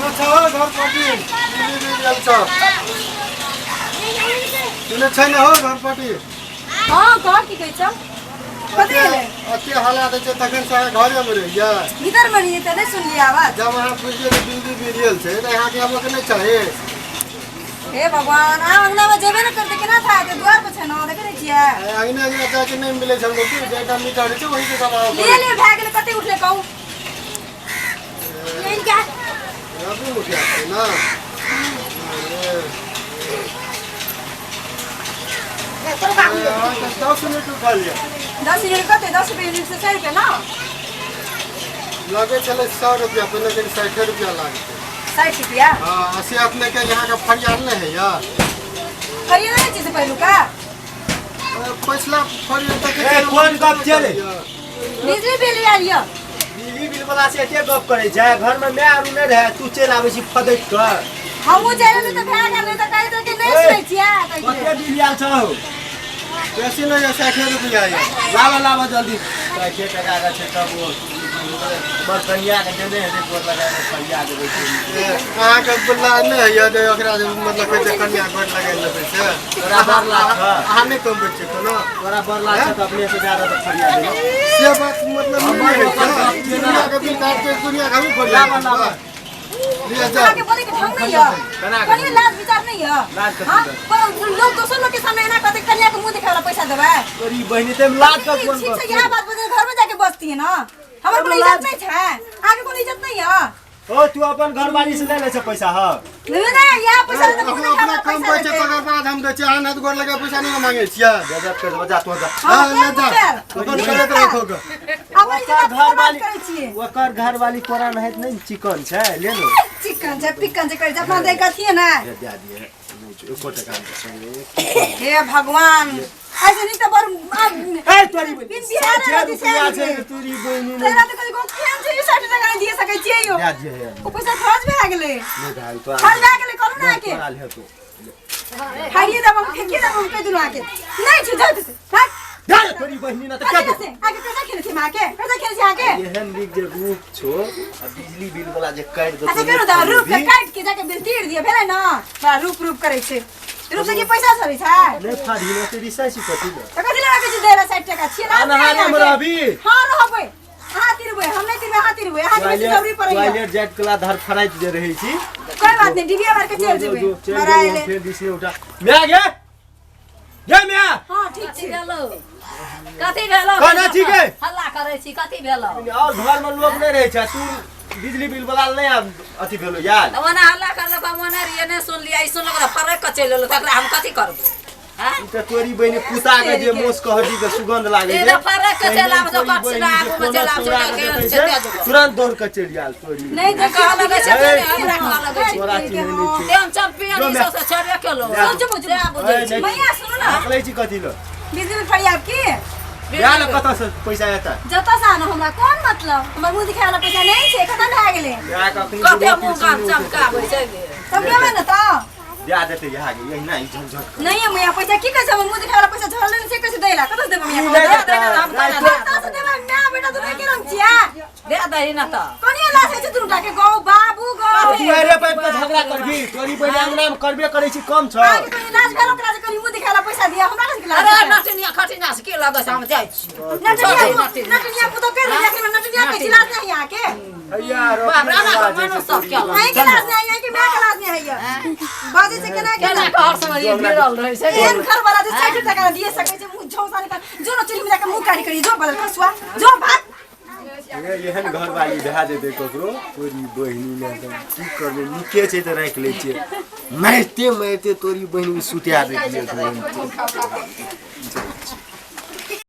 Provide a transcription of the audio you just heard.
केना छौ घर पाटी बिजली बिल आयल छौ सुनै छै ने हो घर पाटी हाँ कह की कहै छौ कथी भेलै अते हल्ला दै छै तखन से अहाँ घरेमे रहियै भीतर मे रहियै तऽ नहि सुनलियै आवाज जब अहाँ बुझियै जे बिजली बिल आयल छै तऽ अहाँके आबऽके नहि चाही हे भगवान अहाँ अंगना मे जेबे ने करतै केना था हेतै दुआर पर छै ने देखै नहि छियै अङ्गने अङ्गना जाके नहि मिलै छै हमलोग के जाहिठाम मीटर रहै छै वही के दबाव लिए लिए भए गेलै कते उठलै कहू इनका रवि मुखिया छै ने 10 मिनट उठल यऽ। 10 यूनिट कते? 10 रुपये यूनिट से 100 रुपये ने। लगै छलै 100 रुपया पहिने, लेकिन 60 रुपया लागतै। 60 रुपया? हँ, से अपनेके यहाँके फरियाल नहि होइए? फरिया नहि छै से पहिलुका। पछिला फरिया तक। ए, कोन गप चले? बिजली बिल आयल यऽ। बिजली बिल वाला से एते गप करै छै? घर में my आरू नहि रहै, तू चलि आबै छी फदैत कऽ। हमहूँ जाय रहली तऽ भए गेल, नहि तऽ कहैत रहै कि नहि सुनै छियै। कते बिल आयल छौ? बेसी नहि यऽ, 60 रुपया यऽ। लाबऽ, लाबऽ जल्दी। 60 टका के छै तब ओ हमर कनिया के देने हेतै, गोर लगा कऽ फरिया देबै छै। ए, अहाँके बुल्ला नहि होइए जे ओकरा जे मतलब कहै छै कनिया गोर लगाइ लेबै से? तोरा बड़ लाज छौ। अहाँ नहि कमबै छियै कोनो? तोरा बड़ लाज छौ तऽ अपने से जादा तऽ फरिया देबै। से बात मतलब नहि होइ छै। दुनियाके बिल काटते दुनियाके हमही फरिया लाबऽ, लाबऽ। लिअ, जाउ। अहाँके बोले के ढंग नहीं है? केना के? कनियो लाज विचार नहीं है? लाज कथी हाँ? के? पर लोग दोसर लोग के सामने एना कहते, कन्या के मुंह दिखावे ला पैसा देबै? तोरी बहिनी ते लाज का कोन ठीक गप छै, छै? इएह बात बजल घर में जाके बसती है ना। हमर कोनो इज्जत नहीं छै? आगे कोनो इज्जत नहीं है? ओ, तू अपन घरवाली से ले ले छै पैसा हँ? लेबै ना, इएह पैसा तऽ मुंह अपना दिखावे अपना ला कम पैसा पैसा देतै। तकर बाद हम दै छियै। अहाँ हाथ गोर लगा पैसा नहि मांगै छियै। गजब कर देबो, जा तू जा। हाँ, हाँ, ले जा। पैर। अपन करैत राखो ग। अपन इज्जत ओकर अपने बात घरवाली करै छियै। ओकर घरवाली तोरा नहैत नहि चिकन छै, ले लो। चिकन छै पिकन छै करै छै, अपना दै कथी है ना? दे दे दिए नहि छै, एको टका नहि छै। हे भगवान, ऐसे नहीं तऽ बड़ ए तोरी बिन बिहार 60 रहती रुपया से छै तोरी बहिनी ने। तोरा तऽ कहियो केहन छै, 60 टका नहि दिए सकै छियै यौ। दे दिए। ओ पैसा खर्च भए गेलै। नहि भाई, तोरा खर्च भए गेलै, करू ने आके। तोरा ले तू। खाइए देब हम, फेंकिए देब हम, कहि देलहुँ आके नहि छै, जाउ से हट। दे दे तोरी बहिनी ने तऽ कथी के से आके कैसे खेलै छी हम, आके कैसे खेलै छी आके? एहन नीक जे रूप छो आ बिजली बिल वाला जे काटि देतौ। अच्छा करू तऽ रूप के काटि के जाके बिल तीर दिअ, भेलै ने? बड़ा रूप रूप करै छै। रूप से की पैसा सरै छै? नहि फाड़ी ने तऽ रिसाइ छी कथी ले? तऽ कथी लए राखै छी दै लए? 60 टका छियै ना? अनहारे मे रहबी? हाँ, रहबै। अहाँ तिरबै, हम नहि तिरबै, अहाँ तिरबै। अहाँके बेसी जरूरी पड़ैया। टॉयलेट जाइत कला धरफड़ाइत जे रहै छी। कोई बात नहीं, डिबिया मार के चलि जो जेबै। जो चलि बड़ा जेबै। एलै। फेर दिसने उठा म्या गे गे म्या। हाँ, ठीक कथी छै। भेलो? कथी भेलो? खाना ठीक है? हल्ला करै छी, कथी भेलो? और घर में लोग नहीं रहै छै, तू बिजली बिल वाला नहीं आब अथी भेलो यार। तऽ ओना हल्ला करलक, हम ओना रहियै, नहि सुनलियै। ई सुनलक तऽ फरक कऽ चलि एलहुँ, तकरा हम कथी करबै? हाँ? ई तऽ तोरी बहिनी कुत्ता के जे मोस के हड्डी के सुगंध लागे ई छै तऽ फरक के चलि आबै छै, तोरी ओकर बहिनी सिना जे आगूमे कोनो चलि आबै छै, छौड़ा के ओकरा देखै से दए छै, देबो। तुरंत दौड़ के चलि आयल तोरी। नहीं तऽ कहऽ लगै छै, ए, हमरा कहऽ लगै छै। तोरा चिन्है नहि छै। तेहन चैंपियन जो ई मैं- सब से छेबे केलहुँ। सोचो बुझू। सएह बुझै छी। मैया, सुनू ना। हकलै छी कथी लए? बिजली बिल फरियाब की? या ने कतऽ से पैसा एतै? जतऽ से आनो, हमरा कोन मतलब? हमर मुँह दिखाए वाला पैसा नहीं छै, खतम भए गेलै। या के अखनी कते रोटी मुँह कान सुनू। चमकाबै छै गे। तब देबै ने तऽ। दए देतै यहाँ के, यहिना ई झंझट कर। नहीं है मैया, पैसा की कहै छै? हमर मुँह दिखाए वाला पैसा झड़ले नहि छै, कैसे दै ला? कतऽ से देबै मैया? तू नहि दे दे ने, हम राति केना दे कतऽ से देबै? My बेटा दुनू एके रंग छियै। दे दही ने तऽ। कनियो लाज होइ छै दुनू टा के? गौ बाबू गौ। दुआरे पर आबि कऽ झगड़ा करबी? तोरी बहिनी अंगना में करबे करै छी, कम छौ? अहाँके कनि लाज भेल ओकरा जे कनि मुँह दिखाए ला पैसा दिअ? हमरा कथी के लाज अरे हेतै? नटिनिया खटिनिया से की लगै छै? हम जाइ छी। नटनिया नटनिया पुतोह कहि रहल छै, नटनिया कहै छी। लाज नहि अहाँके? यार। बाप रे, एना कऽ मनुष्य सब केलक। अहींके लाज नहि, अहींके मायके लाज नहि होइए? बाजै छै केना केना केना। कऽ हर समय ई भिड़ल रहै छै। एहन घर वाला जे 60 टका दिए सकै छै, मुँह झौसा निकाल जो न, चुल्ही में जाके मुँह कारी करी जो, बदल खसुआ जो, भाग। एहन घरवाली भए जेतै ककरो, तोरी बहिनी ने तऽ की करबै? नीके छै तऽ राखि लै छियै। मारिते मारिते तोरी बहिनी सुता दैतियै।